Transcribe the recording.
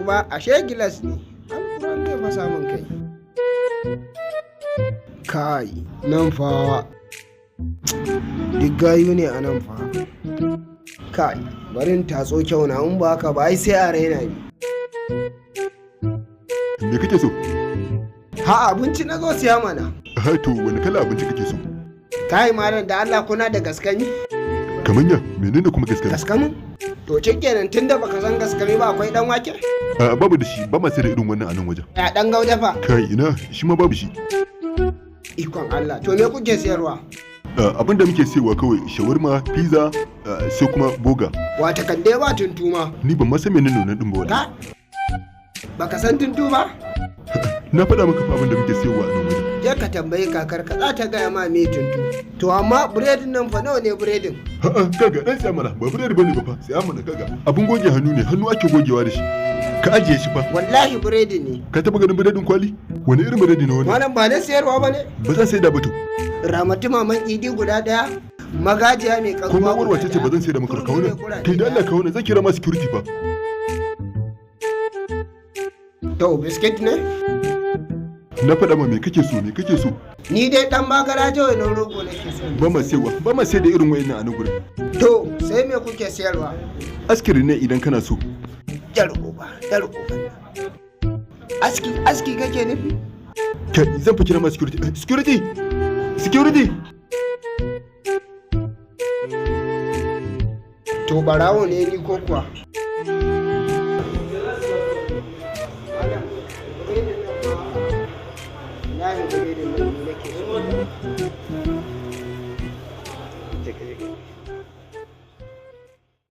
Uba, ashe gilas ne. Alquran zai fasa min kai. Kai, nan fa duk gayu ne a nan fa. Kai, bari in tatso kyau na, in ba haka ba ai sai a raina ni. Me kake so? Ha, abinci na zo siya mana. Ha, to wani kala abinci kake so? Kai malam, da Allah kuna da gaskani? Kamanya menene kuma gaskani? Gaskamin? To kenan, tunda baka san gaskami ba, akwai dan wake? A, babu da shi, ba ma sai da irin wannan a nan wajen. Ya dan gauda fa? Kai, ina, shi ma babu shi. Ikon Allah, to me kuke siyarwa? Abin da muke siyarwa kawai shawarma, pizza, sai kuma burger. Wata kan dai ba tuntuma. Ni ban ma san menene wannan din ba wallahi. Ka? Baka san tuntu ba? Na faɗa maka fa abin da muke siyarwa a nan wajen. Je ka tambayi kakar ka, za ta gaya ma me tuntu. To amma biredin nan fa, nawa ne biredin? A'a, kaga dan tsaya mana, ba biredi bane ba fa, tsaya mana kaga. Abin goge hannu ne, hannu ake gogewa da shi. Ka ajiye shi fa. Wallahi biredi ne. Ka taba ganin biredin kwali? Wani irin biredi ne wannan? Malam, ba na siyarwa ba ne? Ba zan sai da ba to. Ramatu maman Idi guda daya, magajiya mai Ko kazuwa ma warwace ce, ba zan sai da maka, kawo nan. Kai, da Allah kawo nan, zan kira ma security fa. To biskit ne? Na faɗa ma, me kake so, me kake so? Ni dai dan magara jawai na rogo nake so. Ba ma sayarwa, ba ma sai da irin wayannan a nan gurin. To sai me kuke siyarwa? Askiri ne idan kana so. Yar uba, yar uba. Aski, aski kake nufi? Kai, zan fi kira ma security. Security! Security! To barawo ne ni ko kuwa? Wallahi biredin nan ni nake so.